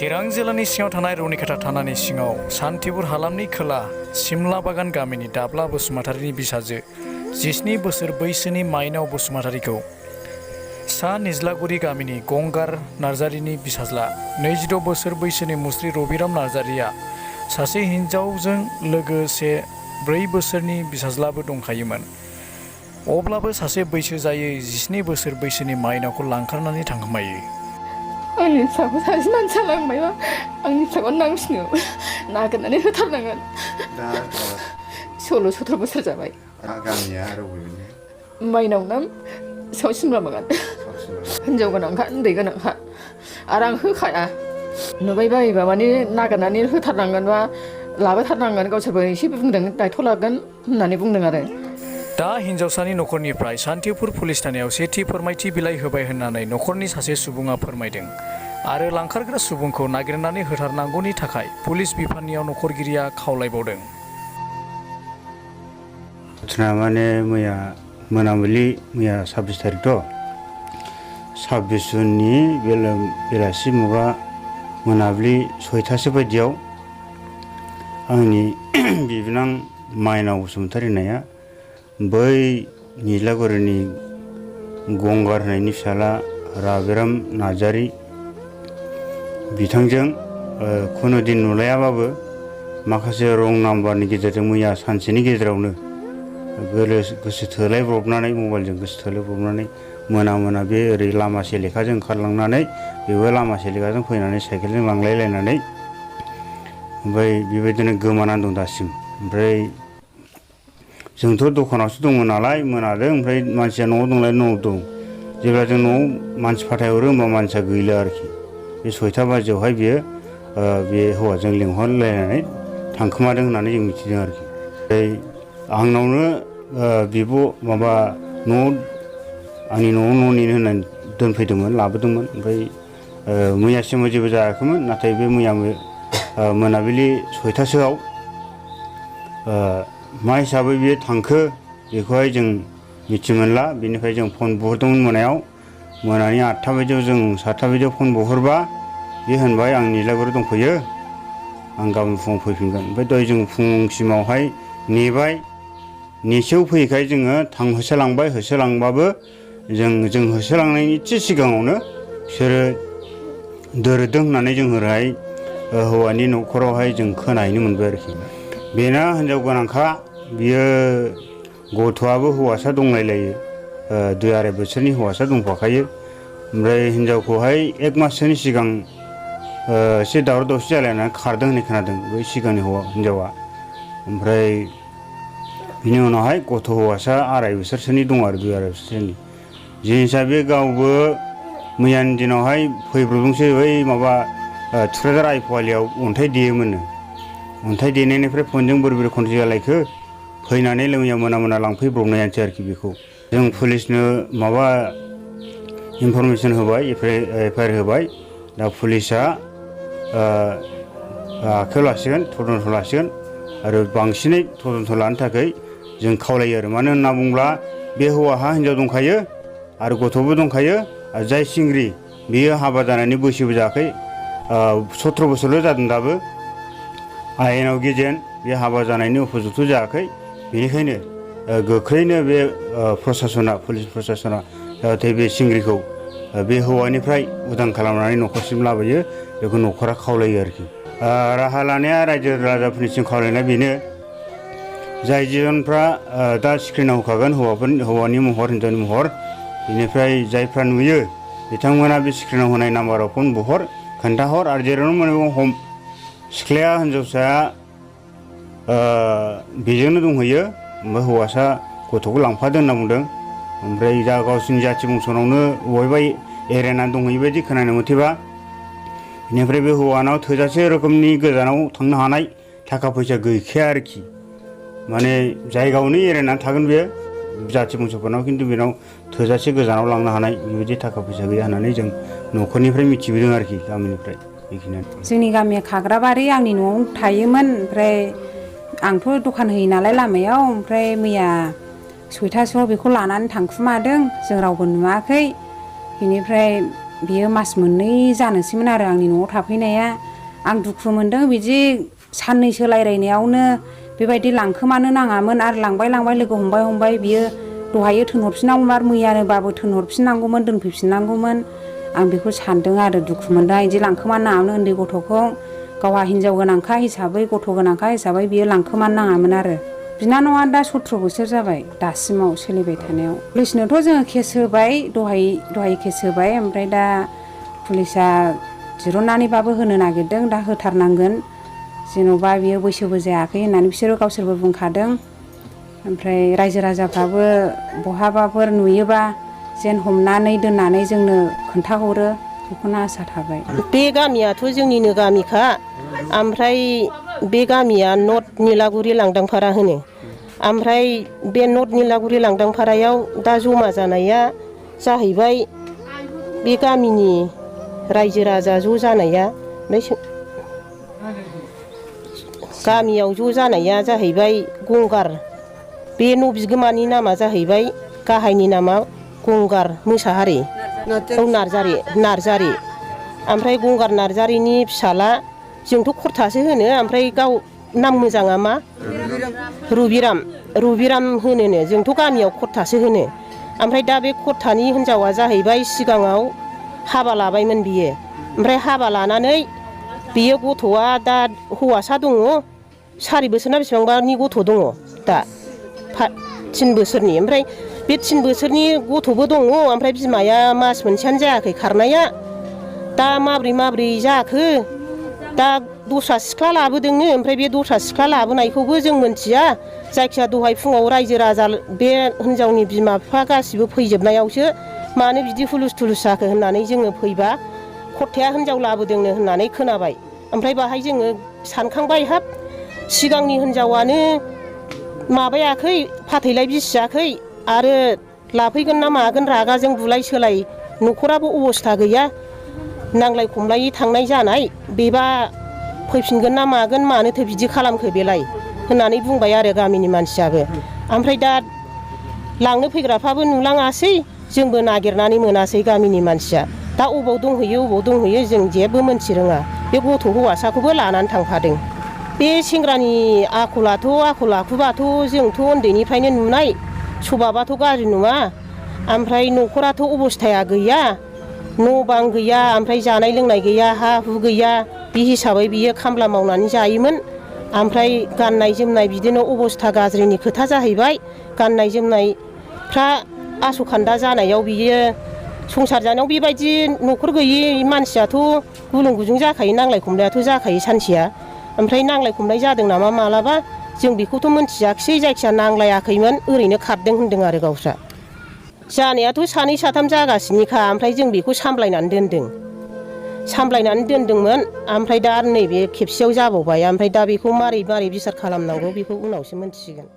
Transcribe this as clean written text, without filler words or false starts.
चिरां जिल्लानि सिङाव थानाय रुनिकाटा थानानि सिङाव सान्तिपुर हालामनि खोला सिमला बागान गामिनि दाब्ला बसुमतारीनि बिसाजो 17 बोसोर बैसोनि माइनाव बसुमतारीखौ सा निज्लागुरि गामिनि गंगार नार्जारिनि बिसाज्ला 22 बोसोर बैसोनि मुस्रि रबिराम नार्जारिया सासे हिन्जावजों लोगोसे 4 बोसोरनि बिसाज्लाबो दंखायोमोन। अब्लाबो सासे बैसो जायै 17 बोसोर बैसोनि माइनावखौ लांखारनानै थांखोमायो। आंनि फिसाखौ सासे मानसिया लांबायबा आंनि फिसाखौ नांसिनो नागिरनानै होथारनांगोन। दा 16-17 बोसोर जाबाय। गामिया आरो बबेनि? माइनाव नाम साउथ सिमला बागान। हिनजाव गोनांखा उन्दै गोनांखा आरो आं होखाया। नुबाय बायोबा माने नागिरनानै होथारनांगोन बा लाबोथारनांगोन गावसोरबो एसे बुंदों दायथ' लागोन होननानै बुंदों आरो। दा हिन्जावसानि नखरनिफ्राय सान्तिपुर पुलिस थानायाव सेथि फोरमायथि बिलाइ होबाय होननानै नखरनि सासे सुबुङा फोरमायदों आरो लांखारग्रा सुबुंखौ नागिरनानै होथारनांगौनि थाखाय पुलिस बिफाननियाव नखरगिरिया खावलायबावदों। घटना माने मैया मोनाबिलि मैया 26 तारिख 26 जुननि बेलासि मुगा मोनाबिलि 6टासो बायदियाव आंनि बिबोनां माइनाव बसुमतारी होननाया बै निज्लागुरिनि गंगार होननायनि फिसाला रबिराम नार्जारी बिथांजों खुनु दिन नुलायाबाबो माखासे रं नाम्बारनि गेजेरजों मैया सानसेनि गेजेरावनो गोसो थोलायब्रबनानै मबाइलजों गोसो थोलायब्रबनानै मोना बे ओरै लामा सेलेखाजों ओंखारलांनानै बेबो लामा सेलेखाजों फैनानै साइकेलजों लांलायलायनानै ओमफ्राय बेबायदिनो गोमानानै दं दासिम। ओमफ्राय जोंथ' दखानावसो दंमोन नालाय मोनादों ओमफ्राय मानसिया न'आव दंलाय न'आव दं। जेब्ला जों न'आव मानसि फाथायहरो होमबा मानसिया गैला आरोखि। बे 6टा बाजियावहाय बियो बे हौवाजों लिंहरलायनानै थांखोमादों होननानै जों मिथिदों आरोखि। ओमफ्राय आंनावनो बिब' माबा आंनि न'आव न' नेनो होननानै दोनफैदोंमोन लाबोदोंमोन। ओमफ्राय मैयासिमबो जेबो जायाखैमोन नाथाय बे मैया मोनाबिलि 6टासोआव मा हिसाबै बियो थांखो बेखौहाय जों मिथि मोनला। बेनिफ्राय जों फन बुहरदोंमोन मोनानि 8टा बाजियाव जों 7टा बाजियाव फन बुहरबा बे होनबाय आं निज्लागुरियाव दंफैयो आं गाबोन फुङाव फैफिनगोन। ओमफ्राय दहाय जों फुंसिमावहाय नेबाय नेसेयाव फैयैखाय जोङो होसोलांबाबो जों होसोलांनायनि एसे सिगाङावनो बिसोरो दोरोदों होननानै जों ओरैहाय हौवानि न'खरावहाय जों खोनाहैनो मोनबाय आरोखि। बेना हिन्जाव गोनांखा बियो गथ'आबो हौवासा दंलायलायो 2-2.5 बोसोरनि हौवासा दंफाखायो। ओमफ्राय हिन्जावखौहाय 1 माससोनि सिगां एसे दावराव दावसि जालायनानै खारदों होननाय खोनादों बै सिगांनि हिन्जावा। ओमफ्राय बिनि उनावहाय गथ' हौवासा 2.5 बोसोरसोनि दं आरो 2.5 बोसोरसोनि जिनिसा बे गावबो मैयानि दिनावहाय फैब्रबदोंसो बै माबा थुक्राझार आइफवालियाव अन्थाइ देयोमोननो। अन्थाइ देनायनिफ्राय फनजों बोरै कन्टेक्ट जालायखो फैनानै मैया मोना लांफैब्रबनायानोसै आरोखि। बेखौ जों पुलिसनो माबा इनफरमेसन होबाय एफआइआर होबाय। दा पुलिसा आखायाव लासिगोन तदन्त लासिगोन आरो बांसिनै तदन्त लानो थाखाय जों खावलायो आरो। मानो होनना बुङोब्ला बे हौवाहा हिन्जाव दंखायो आरो गथ'बो दंखायो आरो जाय सिंग्रि बेयो हाबा जानायनि बैसोबो जायाखै 17 बोसोरल' जादों दाबो आयेनाव गेजेन बे हाबा जानायनि उपजुक्त जायाखै। बेनिखायनो गोख्रैनो बे पुलिस प्रसासना जाहाथे बे सिंग्रिखौ बे हौवानिफ्राय उदां खालामनानै न'खरसिम लाबोयो बेखौ न'खरा खावलायो आरोखि। राहा लानाया रायजो राजाफोरनिसिम खावलायनाया बेनो जाय जिजनफ्रा दा स्क्रिनाव होखागोन हौवानि महर हिन्जावनि महर बेनिफ्राय जायफ्रा नुयो बिथांमोना बे स्क्रिनाव होनाय नाम्बाराव फन बुहर खोन्थाहर आरो जेरावनो मोनो सिख्लाया हिन्जावसाया बेजोंनो दंहैयो ओमफ्राय हौवासा गथ'खौ लांफादो होनना बुंदों। ओमफ्राय दा गावसिनि जाथि बंसनावनो बबेबा एरायनानै दंहैयो बायदि खोनानो मथेबा। बेनिफ्राय बे हौवानाव थोजासे रोखोमनि गोजानाव थांनो हानाय थाखा फैसा गैखाया आरोखि। माने जायगायावनो एरायनानै थागोन बे जाथि बंसफोरनाव खिन्थु बेनाव थोजासे गोजानाव लांनो हानाय बेबायदि थाखा फैसा गैया होननानै जों न'खरनिफ्राय मिथिबोदों आरोखि गामिनिफ्राय। जोंनि गामिया खाग्राबारि आंनि न'आव थायोमोन। ओमफ्राय आंथ' दखान होयो नालाय लामायाव। ओमफ्राय मैया 6टासोआव बेखौ लानानै थांखुमादों जों रावबो नुवाखै। बेनिफ्राय बियो मास मोननै जानोसैमोन आरो आंनि न'आव थाफैनाया। आं दुखु मोन्दों बिदि साननैसो रायज्लायनायावनो बेबायदि लांखोमानो नाङामोन आरो लांबाय लोगो हमबाय बियो दहायो थोनहरफिननांगौमोन आरो मैयानोबाबो थोनहरफिननांगौमोन दोनफैफिननांगौमोन। आं बेखौ सानदों आरो दुखु मोन्दों बिदि लांखोमानो नाङामोन उन्दै गथ'खौ। गावहा हिनजाव गोनांखा हिसाबै गथ' गोनांखा हिसाबै बियो लांखोमानो नाङामोन आरो। बिनानावा दा 17 बोसोर जाबाय दासिमाव सोलिबाय थानायाव। पुलिसनोथ' जोङो केस होबाय दहाय केस होबाय। ओमफ्राय दा पुलिसा दिरुननानैबाबो होनो नागिरदों। दा होथारनांगोन जेन'बा बियो बैसोबो जायाखै होननानै बिसोरो गावसोरबो बुंखादों। ओमफ्राय रायजो राजाफ्राबो बहाबाफोर नुयोबा जेन हमनानै दोननानै जोंनो खोन्थाहरो बेखौनो आसा थाबाय। बे गामियाथ' जोंनिनो गामिखा। ओमफ्राय बे गामिया नर्थ निलागुरि लांदांफारा होनो। ओमफ्राय बे नर्थ निलागुरि लांदांफारायाव दा जमा जानाया जाहैबाय बे गामिनि रायजो राजा ज' जानाया गामियाव ज' जानाया जाहैबाय गंगार। बे न' बिगोमानि नामा जाहैबाय गाहायनि नामा गंगार मोसाहारि नार्जारि। ओमफ्राय गंगार नार्जारिनि फिसाला जोंथ' खरथासो होनो। ओमफ्राय गाव नाम मोजाङा मा रुबिराम होनोनो। जोंथ' गामियाव खरथासो होनो। ओमफ्राय दा बे खरथानि हिनजावा जाहैबाय सिगाङाव हाबा लाबायमोन बियो। ओमफ्राय हाबा लानानै बियो गथ'आ दा हौवासा दङ 4 बोसोरना बेसेबांबानि गथ' दङ दा 3 बोसोरनि। ओमफ्राय बे 3 बोसोरनि गथ'बो दङ। ओमफ्राय बिमाया मास मोनसेयानो जायाखै खारनाया। दा माब्रै जाखो दा दस्रा सिख्ला लाबोदोंनो। ओमफ्राय बे दस्रा सिख्ला लाबोनायखौबो जों मोनथिया। जायखिया दहाय फुङाव रायजो राजा बे हिनजावनि बिमा बिफा गासिबो फैजोबनायावसो मानो बिदि हुलुस थुलुस जाखो होननानै जोङो फैबा खरथाया हिनजाव लाबोदोंनो होननानै खोनाबाय। ओमफ्राय बाहाय जोङो सानखांबाय हाब सिगांनि हिनजावानो माबायाखै फाथैलाय बिसियाखै आरो लाफैगोन ना मागोन रागाजों बुलाय सोलाय न'खराबो अबस्था गैया नांलाय खमलाय थांनाय जानाय बेबा फैफिनगोन ना मागोन मानोथो बिदि खालामखो बेलाय होननानै बुंबाय आरो गामिनि मानसियाबो। ओमफ्राय दा लांनो फैग्राफ्राबो नुलाङासै जोंबो नागिरनानै मोनासै गामिनि मानसिया। दा अबाव दंहैयो जों जेबो मोनथि रोङा। बे गथ' हौवासाखौबो लानानै थांफादों। बे सेंग्रानि आखल आखुबाथ' जोंथ' उन्दैनिफ्रायनो नुनाय सभाबाथ' गाज्रि नङा। ओमफ्राय न'खराथ' अबस्थाया गैया न' बां गैया। ओमफ्राय जानाय लोंनाय गैया हा हु गैया। बे हिसाबै बियो खामला मावनानै जायोमोन। ओमफ्राय गाननाय जोमनाय बिदिनो अबस्था गाज्रिनि खोथा जाहैबाय। गाननाय जोमनायफ्रा आसखान्दा जानायाव बियो संसार जानायाव बेबायदि न'खर गैयि मानसियाथ' गुलुं गुजुं जाखायो। नांलाय खमलायाथ' जाखायो सानसेया। ओमफ्राय नांलाय खमलाय जादों नामा मालाबा जों बेखौथ' मोनथियाखिसै। जायखिया नांलायाखैमोन ओरैनो खारदों होनदों आरो गावस्रा। जानायाथ' 2 3 जागासिनोखा। ओमफ्राय जों बेखौ सामलायनानै दोनदोंमोन। ओमफ्राय दा नैबे खेबसेयाव जाबावबाय। ओमफ्राय दा बेखौ मारै बिसार खालामनांगौ बेखौ उनावसो मोनथिसिगोन।